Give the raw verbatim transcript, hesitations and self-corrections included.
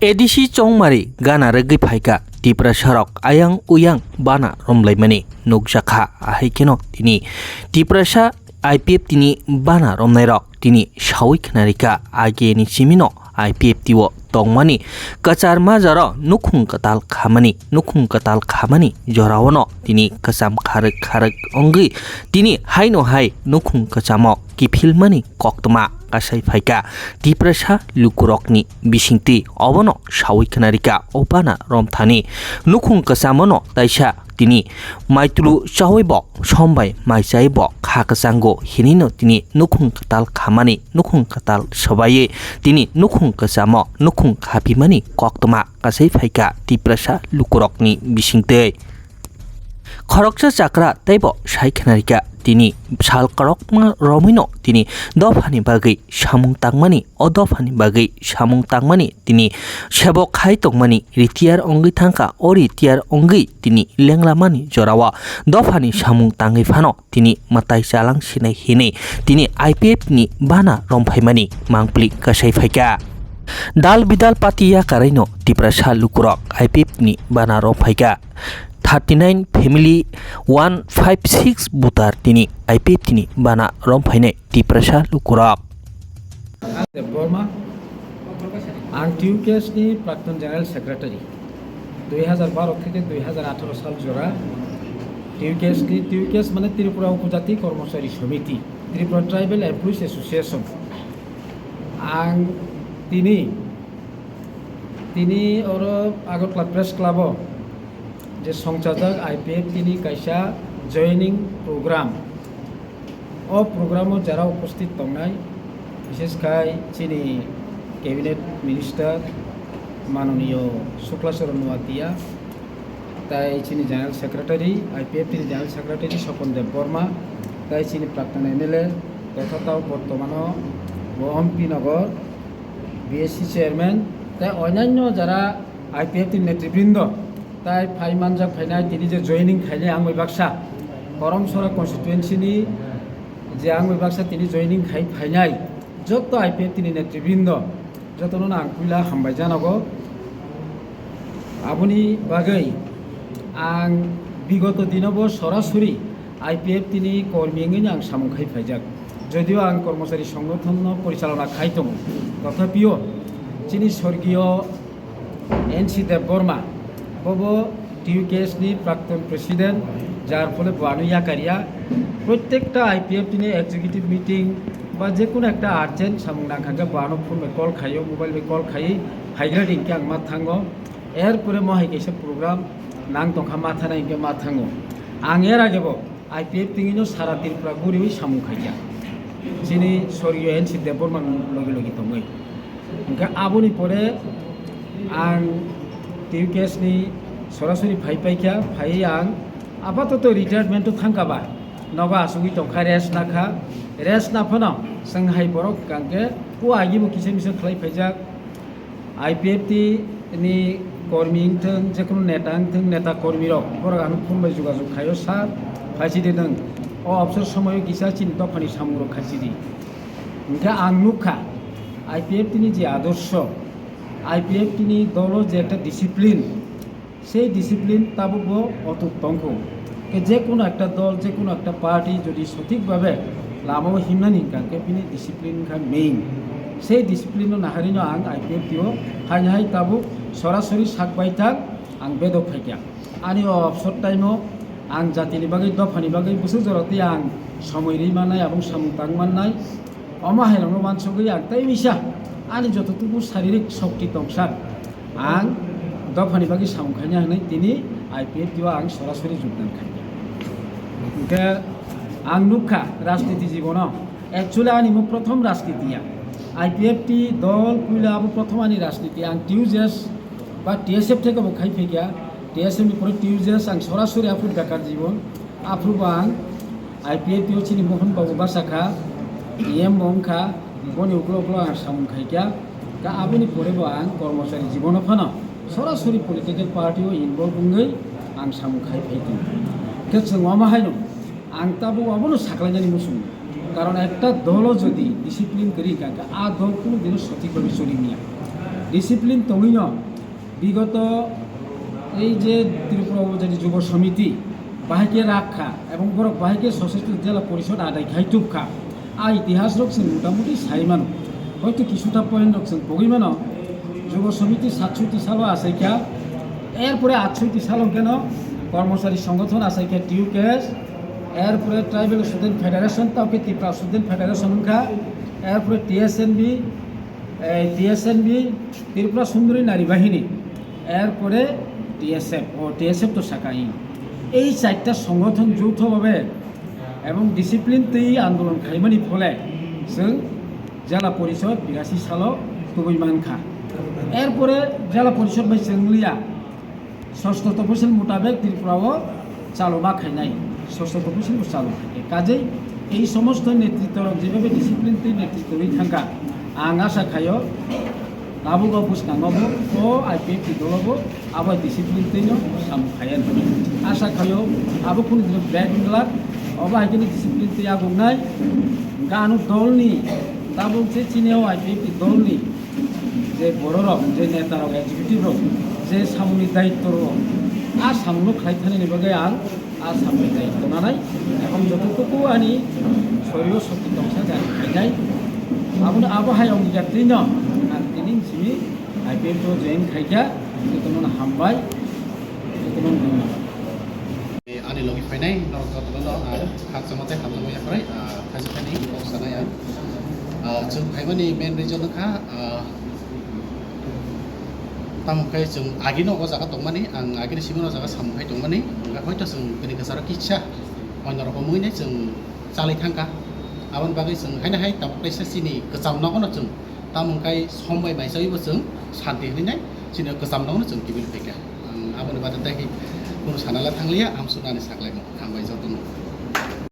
A D C chongmari gana rwgwi phaikha Tiprasarok ayang uyang bana romlaimani nukjakha, ahai kheno tini Tiprasa I P F T ni bana romnairok tini sawi khnarikha, ageni simino I P F T o tongmani kwchar majaro nukhung kwtal khamani, nukhung kwtal khamani joraono tini kwcham kharwk kharwk wngwi tini haino hai nukhung kwchamo kiphilmani koktwma kasai phaikha Tiprasa lukurokni bisingtwi. Obono sawi khnarikha o bana romthani nukhung kwchamono taisa tini maitulu chawi bo sombai mai chai bo kha kwchango hinino tini nukhung kwtal khamani, nukhung kwtal swbaiwi tini nukhung kwchamo nukhung khapimani koktwma kasai phaikha Tiprasa lukurokni bisingtwi. Khoroksa chakra teibo sai khnarikha tini sal kwrwngma romwino tini dophani bagwi samung tangmani, o dophani bagwi samung tangmani tini sebok khai tongmani retire wngwi thangkha. O retire wngwi tini lenglamani jorao dophani samung tangwi phano tini mwtai chalang sinai hinwi tini I P F ni bana romphaimani mangpili kasai phaikha. Dal bidal party yakarino Tiprasa lukurok I P F ni bana romphaikha. Thirty nine family, one five six voter tini I P F ni bana romphainai Tiprasa lukurok. Debbarma, ang T U K S ni প্রাক্তন general secretary. দুই হাজার বারো থেকে দুই হাজার আঠারো সাল জোড়া T U K S ni, T U K S মানে ত্রিপুরা উপজাতি কর্মচারী সমিতি, Tripura tribal employees association. Ang tini, tini oro Agartala Press Club o je songchajak I P F T ni kaisa joining program. O program o jara uposthit tongnai, bishes khai chini cabinet minister manoniyo Sukla Charan Noatia, tai chini general secretary, I P F T ni general secretary Sopon Deb Borma, tai chini prakton M L A, totha tao bortomano bo M P Nagar, B S C chairman, tai onyanyo jara I P F T ni netribrindo, tai phai manjak phainai tini je joining khainai ang bai baksa, Korom Sora constituency ni je ang bai baksa tini joining khai phainai, jotto I P F T ni netribrindo, jotono ang puila hambai janago. Aboni bagwi ang bigoto dinobo sorasori I P F T ni kormi wngwi ang samung khai phaijak. Jodio ang kormochari songgothonno porichalona khai tongo, tothapio chini sorgiyo N C Debbarma, bobo T U K S ni prakton president, jar phole bo ano yakarya. Prottekta I P F T ni executive meeting ba je kono ekta urgent samung nang kha khe bo ano phone bai call khaio, mobile bai call khai phaigra di hinkhe ang ma thango. Er pore mo hai kaisa program nang tong kha ma thana hinkhe ma thango. Ang er age bo I P F T ni no sara Tripura guriwi samung khaikha. Chini sorgiyo N C Debbarma logi logi tongwi. Hingkhe aboni pore ang T U K S ni sorasori phai paikha, phaiwi ang apatoto retirement o thangkha ba, nogo asugwi tongkha, rest nakha, rest naphano chwng hai borok hwnkhe o agibo kisa misa khlai phaijak. I P F T ni kormi wngthwng, jekhunu neta wngthwng, neta kormirok borok ano phone bai jogajog khaio, sir, phaisidi nwng o obsor somoio kisa chini dophani samungrok khaisidi. Hingkhe ang nukha, I P F T ni je adorsho, I P F T ni dolo je ekta discipline, sei discipline tabukbo otut tongkho. Khe je kono ekta dol, je kono ekta party jodi sothik bhabe lamao himnani hingkha khe bini discipline wngkha main. Sei discipline no naharino ang I P F T o haino hai tabuk sorasori sak baithang ang bedok phaikha. Ani o obsor time o ang jatini bagwi, dophani bagwi bwswk jorotwi ang somoi rwi mannai, abong samung tang mannai. Omo hairokno uansugwi ang tei misa ani joto tubu saririk shokti tongsa ang dophani bagwi samung khaina hwnwi tini I P F T o ang sorasori jogdan khaikha. Hwnkhe ang nukha rajniti jibono, actually ani mo prothom rajniti ya. I P F T dol puila abo prothom ani rajniti, ang T U J S ba T S F theke bo khai phaikha, T S F ni pore T U J S ang sorasori aphuru bekar jibon, aphuru bo ang I P F T o chini Mohon Babu bwsakha, E M bo wngkha, boni ulo ulo ang samung khaikha, ta aboni pore bo ang kormochari jibono phano sorasori political party o involve wngwi ang samung khai phaikha. Khe chwng omo haino ang tabuk obono saklainani muchungo. Karon ekta dolo jodi discipline kwrwi wngkha, a dol kunu dino sothik bhabe choli manya. Discipline tongwino bigoto ei je Tripura Upojila Jubo Samiti bahai khe rak kha ebong borok bahai khe Soseshwar Jela Porishod adai khai tubkha. A itihas rok chwng motamuti sai mano. Hoito kisutha point rok chwng pogwi mano. Jubo Samiti satsoti salo achaikha, erpore atsoti salo hwnkhe no Kormochari Songothon achaikha T U K S, erpore Tribal Student Federation, tauke Tripura Student Federation wngkha, erpore T S N B, eh, T S N B, Tripura Sundari Nari Bahini, erpore T S F, o T S F to saka i. Ei charta songothon joutho bhabe ebong discipline twi andolon khaimani phole chwng Jela Porishod birasi salo tubui mankha. Erpore Jela Porishod bai chwng liya, Sosto Toposil mutabek Tripura o chalo ma khainai, Sosto Toposil bo chalo khaikhe. Kajei ei somosto netritto rok jebhabe discipline twi netritto rwi thangkha, ang asa khaio tabuk o bwskango bo o I P F T dolo bo abo discipline twi no samung khaiya hinwi. Asa khaio abo kunu dino back wngla, obo hai khe discipline twi yagungnai. Gano dolni tabuk je chini o I P F T dolni je bororok, je netarok, executive rok, je samungni daitto rok, a samungno khlai thani ni bagwi ang a samungni daitto nanai, ebong jototoku ani sorio shokti tongsa jani khainai. Abono abo hai ongya twino ang tini simi I P F T o join khaikha, jotono hambai, jotono hambai. Ani logi phainai norok jotono no ang khakchangma tei hamjakma yakarwi, ah, khaisa khaini kok sanai ang. Ah, chwng phaimani main reason wngkha, ah, tamo khe chwng agino o jaga tongmani, ang agini simi o jaga samung khai tongmani, hwnkhe hoito chwng tini kwcharo kisa oino rok mungwi nai chwng chalai thangkha. Aboni bagwi chwng haino hai tabuk kaisa chini kwcham nogono chwng tamo hwnkhe som bai maisawibo chwng santi hinwi nai chini kwcham nogono chwng kibil phaikha. Ang aboni bagwi tei kunu sanala thangliya, amsuknani saklaimung. Hambai jotono.